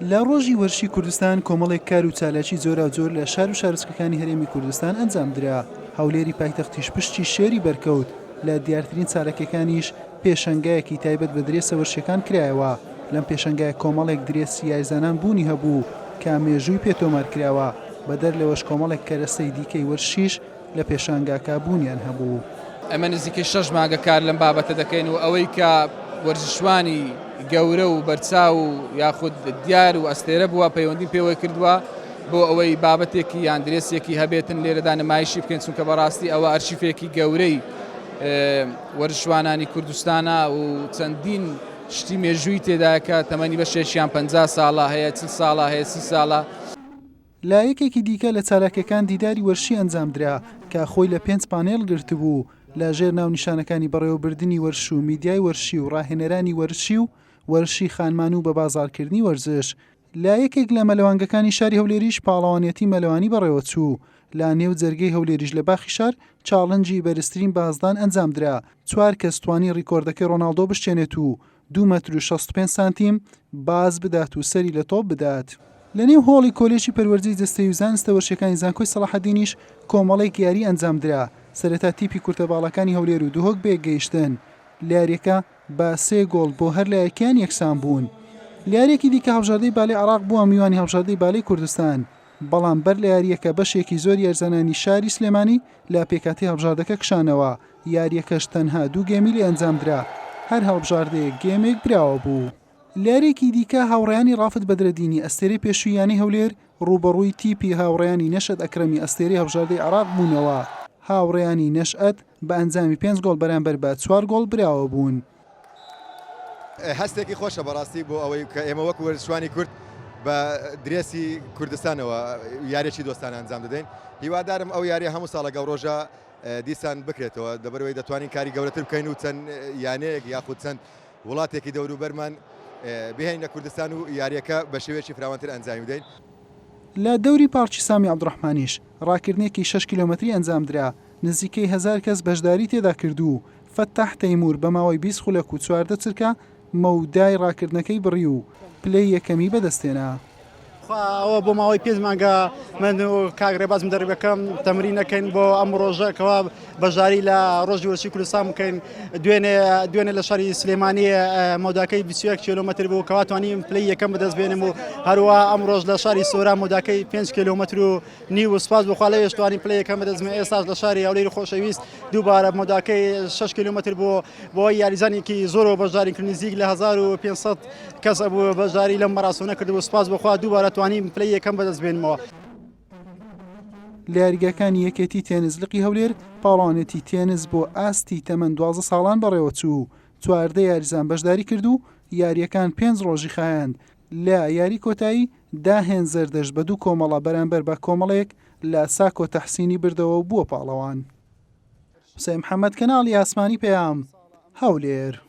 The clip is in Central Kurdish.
لە ڕۆژی وەرزشی کوردستان کۆمەڵێک کار و چالاکی جۆراوجۆر لە شار و شارۆچکەکانی هەرێمی کوردستان ئەنجامدرا، هەولێری پایتەختیش پشتی شێری بەرکەوت، لە دیارترین چالاکیەکانیش پێشەنگایەکی تایبەت بە درێسە وەرزشیەکان کرایەوە، لەم پێشەنگایە کۆمەڵێک درێسی یاریزانان بوونی هەبوو کە مێژووی پێ تۆمارکراوە، بەدەر لەوەش کۆمەڵێک کەرەسەی دیکەی وەرزشیش لە پێشانگاکە بوونیان هەبوو. ئێمە نزیکەی شەش مانگە کار لەم بابەتە دەکەین و ئەوەی کە وەرزشوانی گەورە و بەرچاو و یاخود دیار و ئەستێرە بووە پەیوەندیم پێوەی کردووە بۆ ئەوەی بابەتێکی یان درێسێکی هەبێتن لێرەدا نمایشی بکەین چونکە بەڕاستی ئەوە ئەرشیفێکی گەورەی وەرزشوانانی کوردستانە و چەندین شتی مێژووی تێدایە کە تەمەنی بەشێکیان 50 ساڵە هەیە 40 ساڵە هەیە 30 ساڵە. لە یەکێکی دیکە لە چالاکیەکان دیداری وەرشی ئەنجامدرا کە خۆی لە پێنج پانێڵ گرتبوو لە ژێر ناونیشانەکانی بەڕێوەبردنی وەرش و میدیای وەرشی و ڕاهێنەرانی وەرشی و وەرشی خانمان و بەبازاڕکردنی وەرزش. لە یەکێک لە مەلەوانگەکانی شاری هەولێریش پاڵەوانیەتی مەلەوانی بەڕێوەچوو، لە نێو جەرگەی هەولێریش لە باخی شار challenge ی بەرزترین بازدان ئەنجامدرا، چوار کەس توانی ڕیکۆردەکەی ڕۆناڵدۆ بشکێنێت و دوو مەتر و 65 سانتیم باز بدات و سەری لە تۆپ بدات. لە نێو هۆڵی کۆلێژی پەروەردەی جەستەیی و زانستە وەرشیەکانی زانکۆی سەڵاحەدینیش کۆمەڵێک یاری ئەنجامدرا، سەرەتا تیپی کورتە باڵاکانی هەولێر و دهۆک بەیەکگەیشتن لە یاریەکە بە سێ گۆڵ بۆ هەر لایەکیان یەکسان بوون. لە یاریەکی دیکە هەڵبژاردەی بالەی عێراق بووە میوانی هەڵبژاردەی بالەی کوردستان، بەڵام بەر لە یارییەکە بەشێکی زۆری یاریزانانی شاری سلێمانی لە پێکهاتەی هەڵبژاردەکە کشانەوە، یارییەکەش تەنها دوو گێمی لێ ئەنجامدرا، هەر هەڵبژاردەیەک گێمێک براوە بوو. لە یارییەکی دیکە هاوڕێیانی ڕافت بەدرەدینی ئەستێرەی پێشووی یانەی هەولێر ڕووبەڕووی تیپی هاوڕێیانی نەشئەت ئەکرەمی ئەستێرەی هەڵبژاردەی عێراق بوونەوە، هاوڕێیانی نەشئەت بە ئەنجامی پێنج گۆڵ بەرامبەر بە چوار گۆڵ براوە بوون. هەستێکی خۆشە بەڕاستی بۆ ئەوەی کە ئێمە وەکو وەرزشوانی کورد بە درێسی کوردستانەوە یاریی دۆستانە ئەنجام دەدەین هیوادارم ئەو یاریە هەموو ساڵە گەو ڕۆژە دیسان بکرێتەوە دەبەرەوەی دەتوانین کاری گەورەتر بکەین و چەند یانەیەک یاخود چەند وڵاتێکی دەوروبەرمان بهێنینە کوردستان و یاریەکە بە شێوەیەکی فراوانتر ئەنجامی بدەین. لە دەوری پارکی سامی عەبدوڕەحمانیش ڕاکردنێکی شەش کیلۆمەتری ئەنجامدرا، نزیکەی هەزار کەس بەشداری تێدا کرد و فەتاح تەیموور بە ماوەی 20 خولەک و 14 چرکە مەودای ڕاکردنەکەی بڕی و پلەی یەکەمی بەدەستهێنا. خوا ئەوە بۆ ماوەی پێنج مانگە من و کاک ڕێباز مدەربەکەم تەمرین ئەکەین بۆ ئەم ڕۆژە کەوا بەشداری لە ڕۆژی وەرزشی کوردستان بکەین دوێنێ دوێنێ لە شاری سلێمانی مەوداکەی 21 کیلۆمەتر بوو کەوا توانیم پلەی یەکەم بەدەست بێنم و هەروە ئەم ڕۆژ لە شاری سۆران مەوداکەی 5 کیلۆمەتر و نیو و سپاس بۆ خوا لەوێش توانیم پلەی یەکەم بەدەست بێنم ئێستاش لە شاری هەولێری خۆشەویست دووبارە مەوداکەی 6 کیلۆمەتر بۆ بۆ یاریزانێکی زۆرەوە بەشداری کرد نزیک لە 1500 کەس ئەبوو بەشداری لەم مەراسۆنە کرد و سپاس بۆ خوا دووبارە توانیم پلەی یەکەم بەدەست بێنمەوە. لە یاریگاکانی یەکێتی تێنس لقی هەولێر پاڵەوانێتی تێنس بۆ ئاستی تەمەن 12 ساڵان بەڕێوەچوو و 14 یاریزان بەشداری کرد و یارییەکان پێنج ڕۆژی خایاند لە یاری کۆتایی داهێن زەردەشت بە دوو کۆمەڵە بەرامبەر بە کۆمەڵەیەک لە ساکۆ تەحسینی بردەوە و بووە پاڵەوان. حوسێن محەمەد کەناڵی ئاسمانی پەیام، هەولێر.